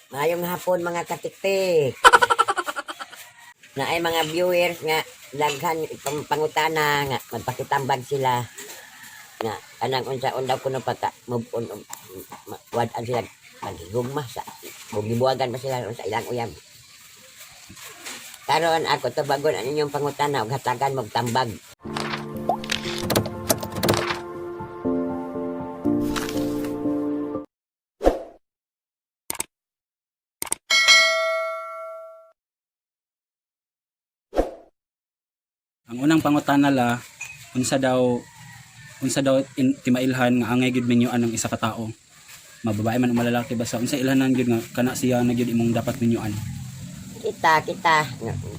Maayong hapon, mga katiktik. Naay mga viewers nga daghan pangutana nga magpakitambag sila nga kanang unsa daw kuno pagka move on og wad-an sila maghigugma sa bugibuagan ba sila sa ilang uyab. Karon ako tubagon ang inyong pangutana ug hatagan mo og tambag. Ang unang pangutana la, unsa daw timailhan nga angay gyud minyuan ang isa ka tawo? Mababae man o malalaki, basta unsa ilhanan gyud nga kana siya na gyud imong dapat minyuan? Kita kita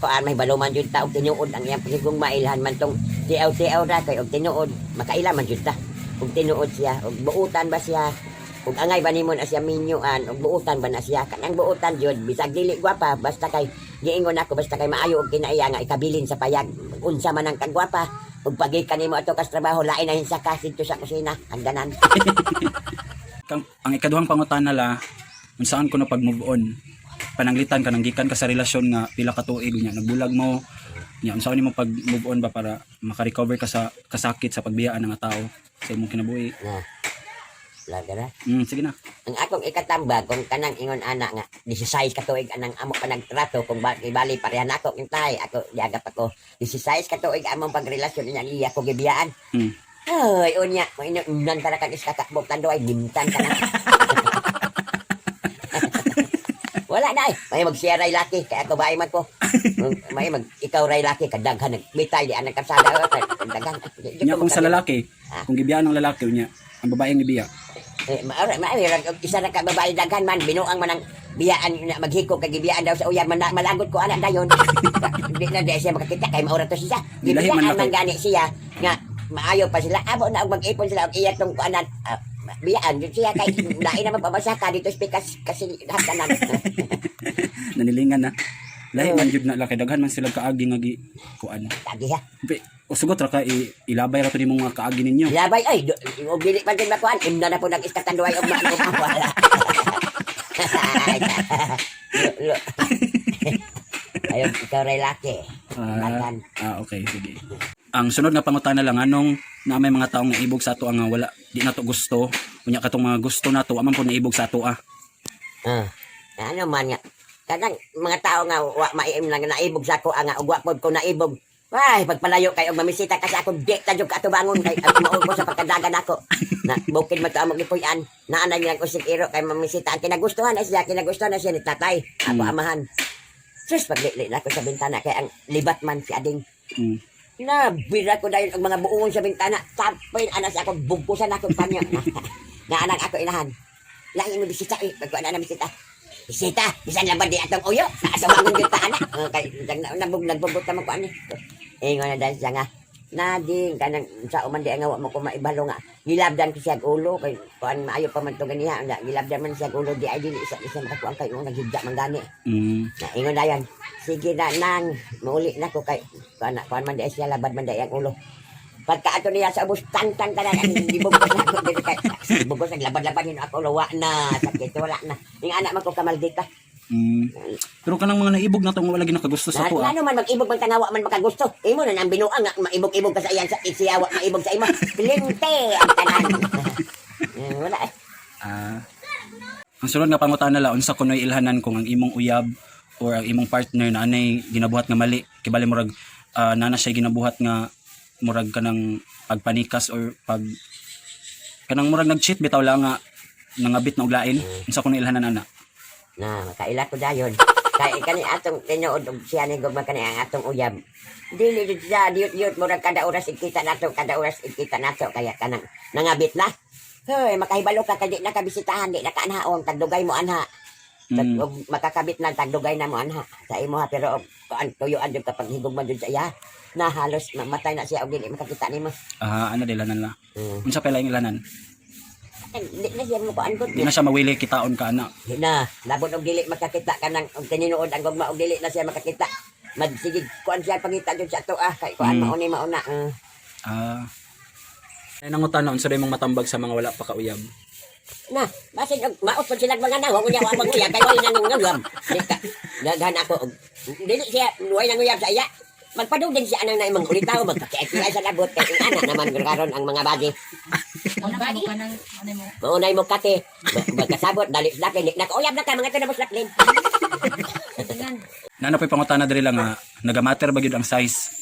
kuan may baluman jud ta og tinuod ang iyang paghigugma, ilhan man tong tiaw-tiaw ra kay og tinuod makaila man jud ta. Og tinuod siya, og buutan ba siya, og angay ba nimo na siya minyuan, og buutan ba na siya? Kanang buutan jud, bisag dili gwapa, basta kay giingon ako, basta kay maayo og kinaiya nga ikabilin sa payag, unsa man ang kagwapa, ug pagikan nimo ato kas trabaho, lain na hinsa ka didto sa kusina hagdanan. Kang, ang ikaduhang pangutana la, unsaan ko na pag move on? Pananglitan ka nang gikan ka sa relasyon nga pila ka tuig, nya nagbulag mo, nya unsaon nimo pag move on ba para maka-recover ka sa kasakit sa pagbiyaan ng tao sa imong kinabuhi? Na laga na. Sige na. Ang akong ikatambag kung kanang ingon ana nga 16 ka tuig anang amo pa nagtrato, kung ba ibali pareha nako kintay ako diagap ako 16 ka tuig among pagrelasyon niya, iya ko gibiyaan. Ay, unya mo ino nan ka na kag iska kakbok tandoy gimtan ka na. Wala na eh. May mag-share ray laki kay ako bahay man ko. May mag ikaw ray laki kadaghan nagmitay di anang kalsada daghan. Di Nya ko kung sa makalim- lalaki, Ah. kung gibiyaan ng lalaki, nya ang babaeng gibiya? Eh, maara, maara, isa na ka babae daghan man, binuang man ang biyaan na maghiko kay gibiyaan daw sa uyab, man, malagot ko anak dayon. Di na di siya makakita kay maura to siya. Lahi man Gibiyaan man laki. gani siya nga maayo pa sila. Amo na og mag-ipon sila og iya tong kuanan. Ah, biyaan jud siya kay lain naman pabasa ka dito speakas kasi hatanan. Nanilingan na. Lahi man jud na laki, daghan man sila kaagi nga gi kuan. Tagi ha. Pe, usugot ra ka ilabay ra to nimong mga kaagi ninyo. Labay ay og dili pa jud makuan, imna na po nag iskatanduay og maano wala. Lo, lo. Ayun, ikaw ray laki. Ah, Daghan. ah, okay, sige. Ang sunod nga pangutana lang, anong na may mga taong naibog sa ato ang wala di nato gusto, unya katong mga gusto nato wa man po naibog sa ato ah? Ah. Ano man nga. Kanang mga tao nga wa maiim lang naibog sa ako nga ug wa pod ko naibog. Ay, pagpalayo kay og mamisita ka sa ako, di ta jud kaatubangon kay ang mao ko sa pagkadagan ako. Na bukid man to among gipuy-an. Naa na nilang usig iro kay mamisita ang kinagustuhan na siya, kinagustuhan na siya ni tatay, ako amahan. Sus, paglili na ako sa bintana kay ang libat man si ading. Na, bira ko dahil ang mga buongon sa bintana. Tapin, anak sa ako, bugkusan ako panyo. Na anak ako inahan. Lain mo bisita eh. Pagkuan na bisita. Bisita, bisan lang ba di atong uyo? Naasawangon yung ta anak. Kay, nabog, nagbugot naman ko ani. Ingon na dahil siya nga. Nading, kanang sa uman di nga wa mo ko maibalo nga. Gilabdan ko siya og ulo kay kuan maayo pa man to ganiha. Nga, gilabdan man siya og ulo di ay dili isa isa makakuan kay nga naghigda man gani. Na ingon na yan. Sige na nang mauli na ko kay kuan na kuan man di siya labad man di ang ulo. Pagka ato niya sa ubos tang-tang tanan ang gibugos na ako dito kay bugos ang labad-labad yun ako wala na sakit wala na. Yung anak man ko kamaldita. Pero kanang mga naibog nato nga wala ginakagusto sa ato ah. Ano man mag-ibog man tangawa man makagusto. Imo na nang binuang nga maibog-ibog ka sa iyan sa siya wa maibog sa imo. Pilinte ang tanan. Eh, wala eh. Ah. Ang sunod nga pangutana la, unsa kunoy ilhanan kung ang imong uyab or ang imong partner na anay ginabuhat nga mali, kay bali murag nana siya ginabuhat nga murag kanang pagpanikas or pag kanang murag nag-cheat bitaw lang nga nangabit na og lain, unsa kunoy ilhanan ana? Na, makaila ko dayon. Kay kani atong tinuod og siya ni gugma kani ang atong uyab. Dili jud siya diyot-diyot murag kada oras ikita nato, kada oras ikita nato kaya kanang nangabit na. Hoy, makahibalo ka kay di na ka bisitahan, di na ka anhaon, tagdugay mo anha. Tag, og makakabit na tagdugay na mo anha sa imo ha, pero og kuan tuyuan jud kapag higugma jud sa iya na halos mamatay na siya og dili makakita nimo. Ah, ana ilhanan la. Unsa pa laing ilhanan? Eh, di na siya mo kuan gud. Di na siya mawili kitaon ka ana. Di na, labot og dili makakita kanang og tinuod ang gugma og dili na siya makakita. Magsigig kuan siya pangita jud sa ato ah kay kuan mauni mauna. Ah. Ay nangutana, unsa imong matambag sa mga wala pa kauyab? Na, basin og maot pud sila mga nawa unya wa manguyab kay wala nang nguyab. Di ka daghan ako og dili siya way nang uyab sa iya. Magpadugin siya anang naimang ulitaw magpakiay sa labot kay ang ana naman karon ang mga bagi. Magbadi ka ng ano mo. Maunay mo kate. Magkasabot dali slaklin. Nakauyab na ka mga ito na mo slaklin. Tingnan. Naa na po'y pangutana diri lang nga nagamatter ba gyud ang size?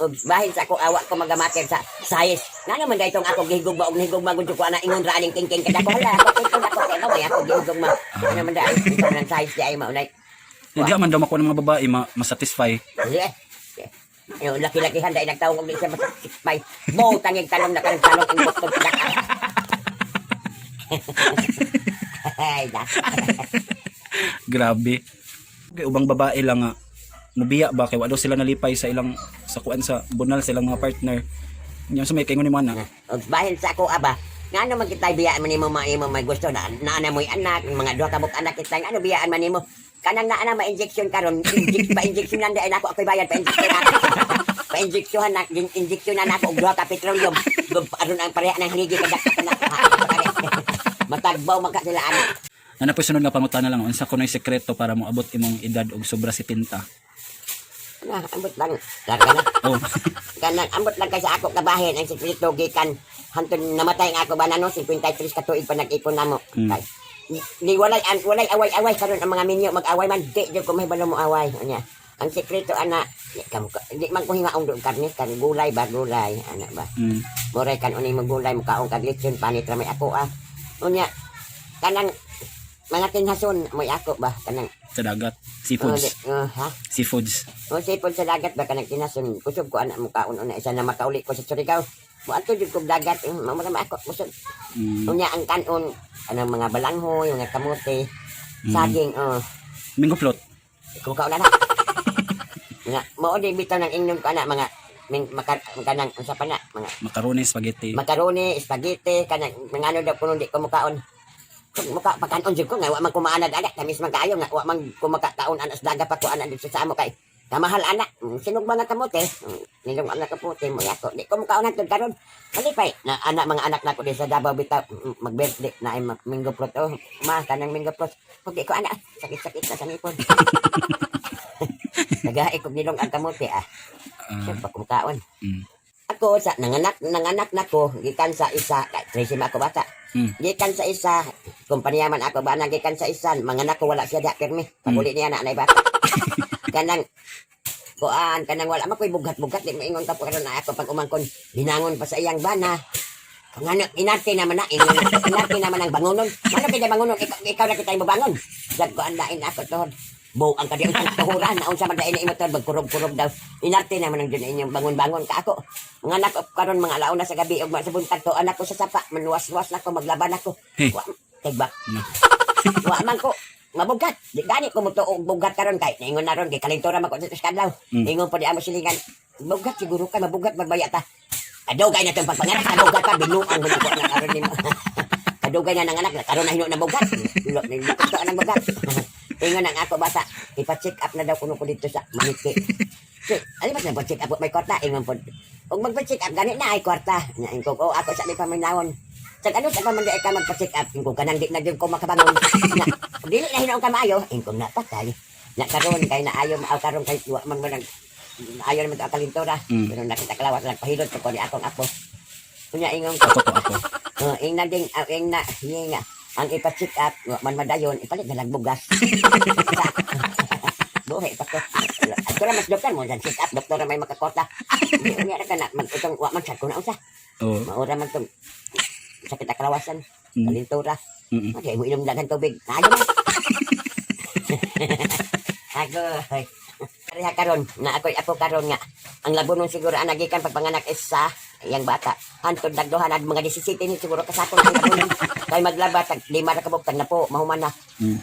Og bahin sa ako awa ko magamater sa size. Ngano man daytong ako gihigugma og nihigugma gud ko ana ingon ra aning tingking kada ko hala. Ako tingking ako kay mao ako gihigugma. Ano man dai ito ng size di ay maunay. Hindi man daw makuha ng mga babae masatisfy. Eh. Yung laki-lakihan dahil nagtawag og di siya masatisfy. Mo tangig talong na kanang talong ang buktog sa Ay, da. Grabe. Okay, ubang babae lang nga mubiya ba kay wa daw sila nalipay sa ilang sa kuan sa bunal sa ilang mga partner. Nya sa may kaingon ni mo ana. Og bahin sa ako aba, ngano man kitay biyaan man nimo maimo may gusto na naa na mo'y anak, mga duha ka buok anak kitay, ano biyaan man nimo? Kanang naa na ma-injection karon, inject pa injection lang di nako ako'y bayad pa injection na. Pa injection na injection na nako og duha ka petroleum. Aron ang pareha ng haligi kada na. Matagbaw man ka sila anak. Naa na po'y sunod nga pangutana lang unsa kuno'y sekreto para moabot imong edad og sobra 70. Na, ambot lang. Larga na. Oh. Kanang ambot lang kay sa ako kabahin ang sekreto gikan hantod namatay ang ako ba na no 53 ka tuig pa nag-ipon namo. Kay ni walay an, walay away-away karon ang mga minyo mag-away man di jud ko mahibalo mo away unya. Ang sekreto ana di ka mo di man ko hingaong doon karne kan gulay ba gulay ana ba. Moray kan uning magulay mukaong kag lechon panit ra may ako ah. Unya kanang mga tinhason mo'y ako ba kanang Sa dagat. oh, Seafoods. oh, ha? Seafoods. O sipon sa dagat ba kanang tinason kusog ko anak mukaon una isa na makauli ko sa Surigao. Moadto jud kog dagat, mamura ma ako kusog. Unya ang kanon anang mga balanghoy, mga kamote, saging, oh. Mingo float. Kukaon na na. Nga mao di bitaw ng ingnon ko ana mga ming, maka, kanang unsa pa na mga Macaroni, spaghetti. macaroni, spaghetti, kanang mga ano daw kuno di ko mukaon. Kung muka pagkanon jud ko nga wa man kumaanad ana, tamis man kaayo nga wa man kumakakaon ana sa dagat pa ko ana dito sa amo kay kamahal ana. Sinog mga kamote, nilong mga kamote mo yako. Di ko mukaon hangtod karon. Malipay na ana mga anak nako di sa Davao bitaw mag-birthday na ay mango fruit oh. Ma kanang mango fruit. Pag di ko ana sakit-sakit na sa ngipon. Nagahi kog nilong ang kamote ah. Siyempre kumukaon. Ako sa nanganak nanganak nako gikan sa isa kay 13 man ako bata. Gikan sa isa kumpanya man ako ba na gikan sa isa mga anak ko wala siya diha pirmi. Paguli niya na anay bata. Kanang kuan kanang wala man koy bughat-bughat di maingon ka po karon na ako pag umangkon binangon pa sa iyang bana. Kung ano, inarte naman na, ingon, inarte naman ang bangonon. Ano kita bangonon? Ikaw na kita yung mabangon. Dag ko ang lain ako tohod. Bo ang kadi unsang tuhuran, na unsa man dain imo tohod, magkurog-kurog daw. Inarte naman ang dyan inyong bangon-bangon ka ako. Mga anak ko karon mga alauna sa gabi ug sa buntag to anak ko sa sapa, manuwas-was na ko, maglaban ako. Hey. Wa tigbak. No. Wa man ko mabugat. Di gani ko mutuo og bugat karon kay naingon na ron kay kalintura man ko dito sa kadlaw. Ingon po di amo silingan. Bugat siguro ka mabugat magbaya ta. Kadugay na tong pagpanganak, kadugay pa binuang mo ko na karon nimo. Kadugay na nanganak, karon na hino na bugat. Lo ni to ang bugat. Ingon ang ako bata, ipa-check up na daw kuno ko dito sa Maniki. Si, ali ba na check up may kwarta ingon po. Og magpa-check up gani na ay kwarta. Nya ingko ko ako sa di paminawon. Sa ano sa paman di ka magpa-check up ingko kanang di na gyud ko makabangon. Na, ug dili na hinuon ka maayo, ingko na patay. Na karon kay naayo maaw karon kay wa man mo nag ayo naman to ang kalintura. Pero nakita kalawat lang pahilot ko ni akong apo. Unya ingon ko. Ako to ako. Oh, ing na ding, ah, ing na, ing na. Ang ipa-check up, wa man madayon, ipalit na lang bugas. Buhay pa ko. At ra mas doktor mo, check up, doktor may makakota. Hindi, unya ra ka na, mag, itong, wa man sad ko na usa. Oh. Maura man tong sakit na kalawasan, kalintura. Okay, mo inom daghan tubig. Ayo na. Agoy. Pareha karon na ako'y apo karon nga. Ang labonon siguro ang nagikan pagpanganak is sa iyang bata. Hantod nagduha na mga 17 ni siguro kasakong ang labonon. Kay maglaba tag lima ra kabuk tag napo mahuman na.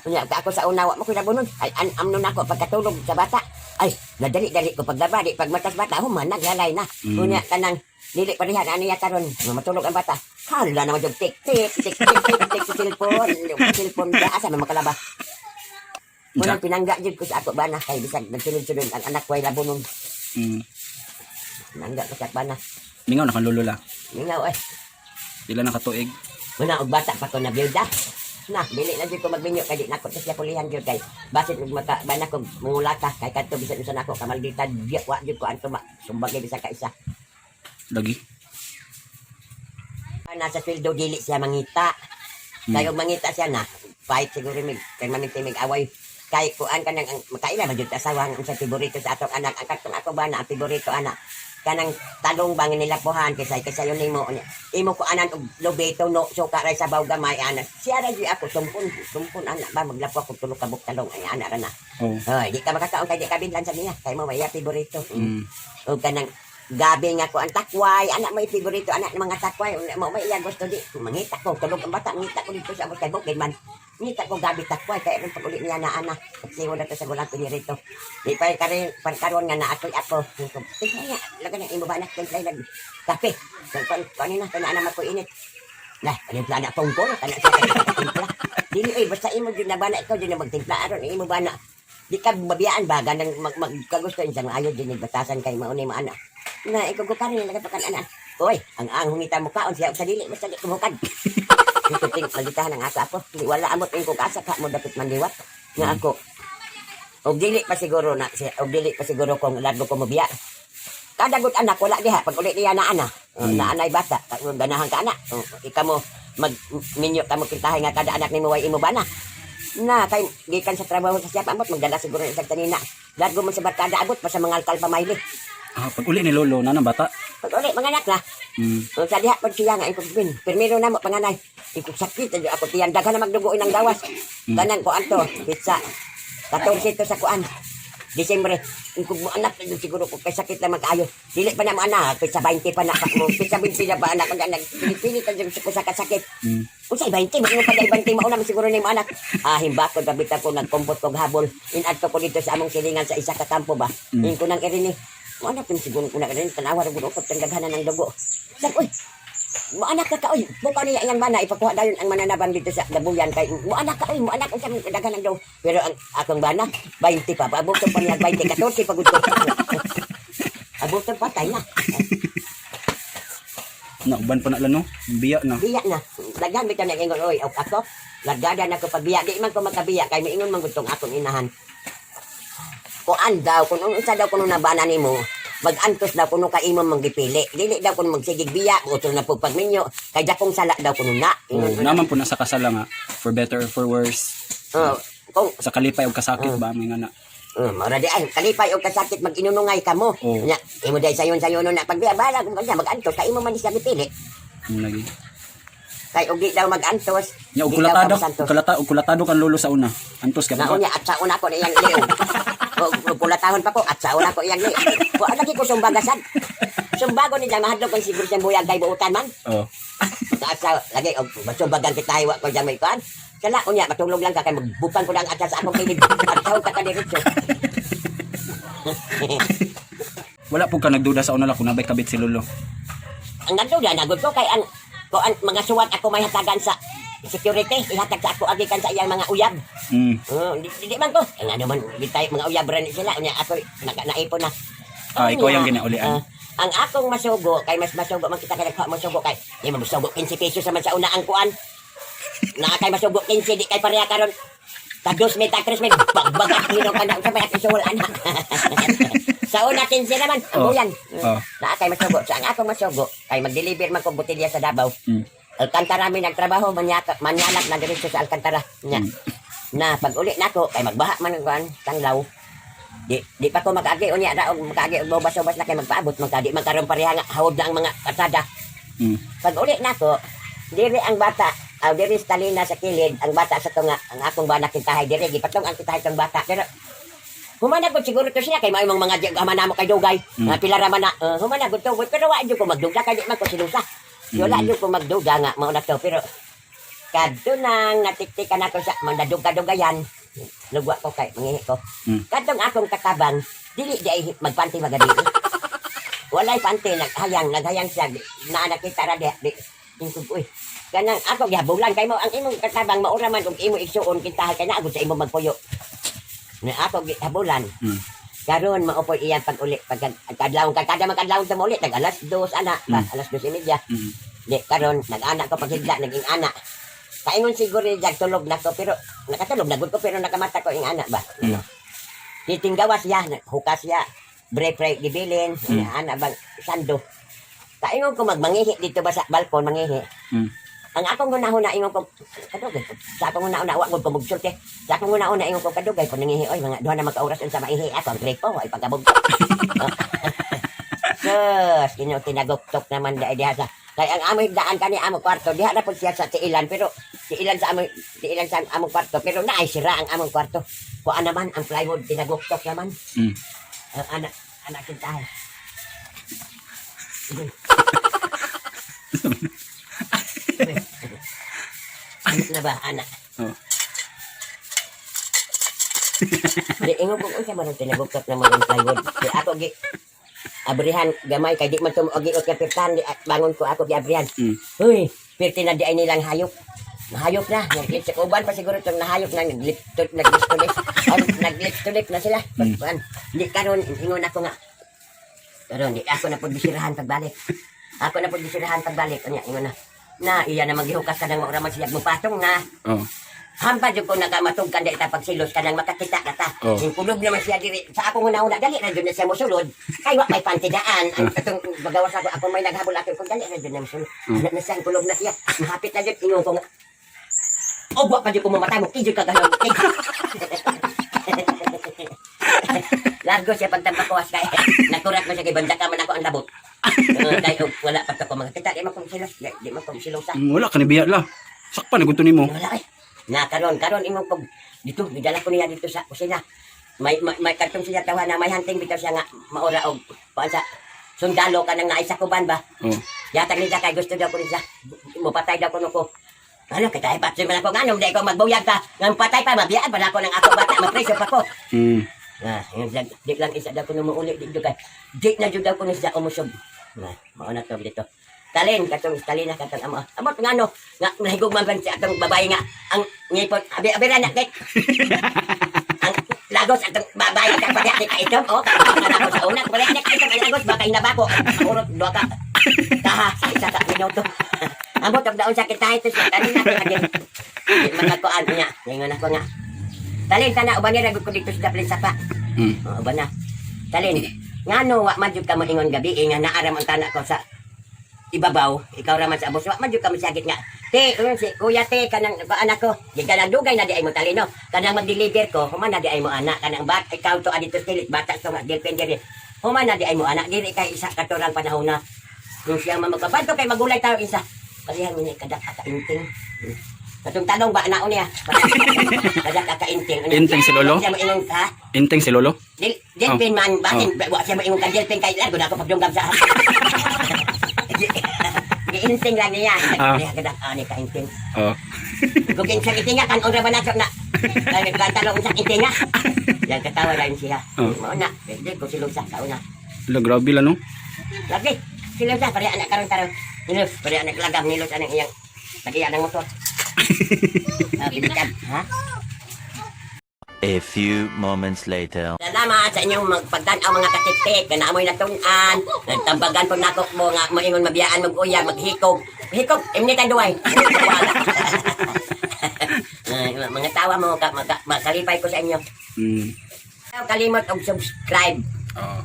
Unya ka ako sa una wa mo ko'y labonon. Ay an amnon nako pagkatulog sa bata. Ay nadali-dali ko paglaba di pagmatas bata human naglalay na. Unya kanang dili pareha na niya karon nga matulog ang bata. Hala naman jud tik tik tik tik tik tik sa cellphone. Cellphone ba asa man makalaba. Unang pinangga jud ko sa ako bana kay bisag nagsunod-sunod ang anak ko ay labonon. Pinangga ko sa ako bana. Mingaw na kang lolo la. Mingaw ay Pila na katuig. Muna og bata pa ko na biyuda. Na, dili na jud ko magminyo kay di nako to siya kulihan jud kay basit og maka bana ko mangulata kay kadto bisan unsa nako kamaldita di wa jud ko anto sumbag bisan ka isa. Lagi. Nasa sweldo dili siya mangita. Kay og mangita siya na, fight siguro mig kay mamig mig away. Kay kuan ka nang ang makaila man jud ta asawa ang unsay favorito sa atong anak. Ang katong ako ba na ang favorito anak. Kanang talong bangin nila pohan kay say kasayon nimo unya. Imo ko anan og lubeto no suka ray sabaw gamay ana. Siya ra jud ako sumpon sumpon anak ba maglapo ako tulo ka buk talong ay ana ra na. Oh. Hoy, di ka makakaon kay di ka binlan sa niya. Kay mo may favorito. O kanang gabi nga ko ang takway, anak may favorito, anak ng mga takway, mo may iya gusto di. Mangita ko, tulog ang bata, mangita ko dito sa abot kay bukid man. Mangita ko gabi takway, kaya rin pag uli niya na anak. Pagsiwo na to sa gulang pinirito. Di pa karon pagkaroon nga naatoy ako. Tingnan niya, laga na imo ba anak, timpla nag kape. Kung ano na, kung na ko init. Lah, panimpla na akong ko, kana siya kay timpla. Dili oy, basta imo jud na bana ikaw jud na magtimpla aron imo bana. Di ka mabiyaan ba ganang mag, magkagusto insang ayo jud batasan kay maunay maana. Na ikaw ko karon laga pa kan ana. Oy, ang hungita mo kaon siya og sa dili basta di kumukad. Ito ting malitahan ang asa ako. Di wala amot ing kog asa ka mo dapit manliwat. Nga ako. Og dili pa siguro na siya, og dili pa siguro kung largo ko mobiya. Kada gud anak wala diha pag uli niya na ana. Na anay bata, kung ganahan ka ana. Ika mo mag minyo ka mo kintahay nga kada anak nimo way imo bana. Na kay gikan sa trabaho sa siya amot magdala siguro isang tanina. Largo man sa barkada abot pa sa mga alkal pamayli. Ah, pag uli ni lolo na ng bata. Pag uli mga anak na, sa diha pag siya nga ikog bin. Pirmiro na mo panganay. Ikog sakit adyo ako tiyan daghan na magdugo inang gawas. Kanang kuan to, pizza. 14 to sa kuan. Disyembre, ikog mo anak na siguro ko kay sakit na magkaayo. Dili pa na mo anak, pizza 20 pa na mo, pizza 20 na pa anak ko nag pili ta jud ko sa kasakit. Unsay 20 mo pa 20 mauna man siguro nimo anak. Ah, himbakod kabit ako nagkompot kog habol. Inadto ko dito sa among silingan sa isa ka kampo ba. Ingko nang irini. Mo anak kun siguro ko na irini tanawa ra gud ko daghanan ng dugo. Sag uy, mo anak ka ka oy, buka niya iyang bana ipakuha dayon ang mananabang dito sa Dabuyan kay mo anak ka oy, mo anak unsa man daghan ng dugo. Pero ang akong bana 20 pa, paabot pa niya 20, 14 pa gud ko. Abot patay na. Na uban pa na lang no. Biya na. Biya na. Laghan bitaw nag ingon oy, og ako. Lagada na ko pagbiya, di man ko magkabiya kay miingon man gud tong akong inahan. Kuan daw kun unsa daw kuno nabana nimo, magantos daw kuno ka imo manggipili. Dili daw kuno magsigig biya, utol na pug pagminyo, kay dakong sala daw kuno na. Oh, Ingon naman po na sa kasala nga for better or for worse. Oh, kung Sa kalipay og kasakit ba may nga na. Mara di ay kalipay og kasakit mag-inunungay ka mo. Oh. Nya, imo day sayon-sayon na pagbiya bahala kung kansa magantos kay imo man siya gipili. Lagi. Kay og di daw magantos. Nya og di daw ka kulatado, masantos. og kulata, og kulatado kan lolo sa una. Antos ka ba? Naunya at sa una ko na iyang liw. O pulatahon pa ko at sa una ko iyang liw. Wa lagi ko sumbagasan. Sumbago ni dyan mahadlok kung siguro siyang buyag kay buutan man. Oh. At sa lagi og masumbagan kita hiwa ko dyan may kuan. Sala unya matulog lang ka kay magbupang ko lang at sa akong kilid. At sa ka ka diretso. Wala po ka nagduda sa una lang kung nabay kabit si lolo. Ang nagduda nagud ko kay ang kuan mga suwat ako may hatagan sa security ihatag sa ako agikan sa iyang mga uyab. Oh, di man ko. Ang ano man di tayo mga uyab ra ni sila unya ako naka, naipon na. Ah, ikaw Unya, yung ginaulian. ah, ang akong masugo kay mas masugo man kita kay nagkuha masugo kay di man masugo 15 pesos man sa una ang kuan. Naa kay masugo 15 di kay pareha karon. Tag dos may tag tres may bagbagat hino ka na unsa may akong suhol anak. Sa una 15 naman ang Oh. buyan. Oh. Naa kay masugo sa ang akong masugo kay mag-deliver man kog botelya sa Davao. Alcantara mi nagtrabaho manyaka manyanak na diretso sa Alcantara. Nya. Na pag uli nako kay magbaha man ang kuan tanglaw. Di pa ko makaagi unya ra og makaagi og bobas-obas na kay magpaabot man ka di man karon pareha nga hawod na ang mga kalsada. Pag uli nako diri ang bata, aw diri sa talina sa kilid, ang bata sa tunga, ang akong bana kintahay diri gipatong ang kintahay tong bata. Pero humana gud siguro to siya kay mao'y mga ama namo kay dugay. Nga pila ra man na humana gud to pero wa jud ko magduda kay di man ko silusa. Wala jud ko magduda nga mao na to pero kadto nang natiktikan ako sa mga duga-dugayan lugwa ko kay mangihi ko. Kadtong akong katabang dili di ay magpanti magabi. Walay panty naghayang naghayang siya di, naa nakita ra di ingkog uy. Kanang ako gihabulan kay mo ang imong katabang maura man og imo igsuon kintahay kay naagod sa imo magpuyo. Na ako gihabulan. Karon mao po iyang pag-uli pag kadlawon kay kada makadlawon sa uli tag alas 2 ana, ba, alas 2:30. Di karon nag-ana ko paghigla naging ana. Kaingon siguro jag tulog na ko pero nakatulog na gud ko pero nakamata ko ing ana ba. Titinggawa siya, hukas siya. Bre pre gibilin, ana bang sando. Kaingon ko magmangihi dito ba sa balkon mangihi. Ang akong gunahuna ingon ko kadugay ko. Sa akong gunahuna wa gud ko mugsulti. Sa akong gunahuna ingon ko kadugay ko nangihi oy mga duha na magka oras unsa maihi ako ang gripo ay pagkabog. Sus, Ginoo, tinaguktok naman dai diha sa kay ang amoy daan kani amo kwarto diha na pud siya sa tiilan pero tiilan sa amoy tiilan sa among kwarto pero naay sira ang among kwarto. Kuan naman ang plywood tinaguktok naman. Ang anak anak kintahay. Anak na ba, anak? Oh. Di, ingon ko, unsa man ang tinaguktok naman ang plywood. Di, ako gi, abrihan, gamay, kay di man tumuogi o kapirtan, di, at bangon ko ako gi abrihan. Uy, pirti na di ay nilang hayop. Nahayop na, naglip sa uban pa siguro itong nahayop na, naglip to, naglip to lip. Naglip to lip na sila. Pagkuan. Di karon ingon ako nga. Karon di ako na pud bisirahan pagbalik. Ako na pud bisirahan pagbalik. Unya, ingon na. Na, iya na magihukas ka ng maura man siya mupatong na. Oh. Hamba jud ko nagamatug ka ta pagsilos ka nang makakita ka ta. Oh. Yung kulog naman siya diri sa akong una-una dali ra jud na siya mosulod. Kay wa may pantidaan. Ang atong bagawas ako ako may naghabol ako kung dali ra jud na mosulod. Ana na siya ang kulog na siya. Mahapit na jud ingon ko nga. Og wa pa jud ko mamatay mo kay jud ka ganon. Largo siya pagtampakuwas kay nakurat mo siya kay banda ka man ako ang labot. Kay og wala pa to ko makakita di man ko silos di, di man ko silosa. Wala ka ni biya la. Sakpan na gud to nimo. Wala eh. Na karon karon imong pag dito gidala ko niya dito sa kusina. May katong siya tawa na may hunting bitaw siya nga maura og kuan sa sundalo ka nang naay sa kuban ba. Oh. Yatag niya kay gusto daw ko niya. Mupatay daw kuno ko. Ano kay tayo patay man ako nganong di ko magbuyag ka. Nang patay pa mabiyaan pa na ako ng ako bata mapreso pa ko. Ah, yun lang, di lang isa daw kuno muuli di jud kay. Di na jud daw kuno siya umusog. Na, mao na to dito. Talin katong talin na katong amo. Amot ngano nga nahigog man siya atong babae nga ang ngipon abi abi ra na kay. Ang lagos atong babae ka pa di ka itom oh. Kana ko sa una pala di ka itom ang lagos baka inabako. Urot duha ka. Kaha sa isa ka minuto. Amot og daon sa kita ito sa talin na kay. Di man ako an niya. Ningon ako nga. Talin kana uban niya ko dito sa daplin sapa. Oo ba na? Talin, ngano wa man jud ka moingon gabi eh, nga naaram ang tanak ko sa ibabaw, ikaw raman sa abos, wa man jud ka mosagit nga. Te, si kuya te kanang anak ko, di ka dugay na di ay mo talino. Kanang mag-deliver ko, human na di ay mo anak kanang bat ikaw to adito stilit bata to nga girlfriend diri. Human na di ay mo anak diri kay isa katurang panahon na. Kung siya man magkabanto kay magulay tayo isa. Kalihan mo niya kadak akainting. Katong tanong ba naon niya? Kadak akainting. Inting si Lolo? Siya moingon ka? Inteng si Lolo? Delphin man, bakit wa siya moingon ka delphin kay largo na ako pagdunggam sa. Giinting lang niya. Ah. Niya kadak ani ka inting. Oh. Kung sa itinga kan ora ba na na. Kay tanong sa itinga. Yan katawa lang siya. Oh. Mao na, di ko silong sa kauna. La grabe la no. Lagi, silong sa pare anak karon karon. Nilos, pare anak lagam nilos anang iyang tagiya ng motor. Ah, bilitan, ha? A few moments later. Salamat sa inyong magpagtan-aw mga katiktik, na amoy natun-an, nagtambagan po nako mo nga moingon mabiyaan mag-uya, maghikog. Hikog, imni tan duway. Wala. Ay, mga tawa mo, makalipay ko sa inyo. Kalimot og subscribe. Oh.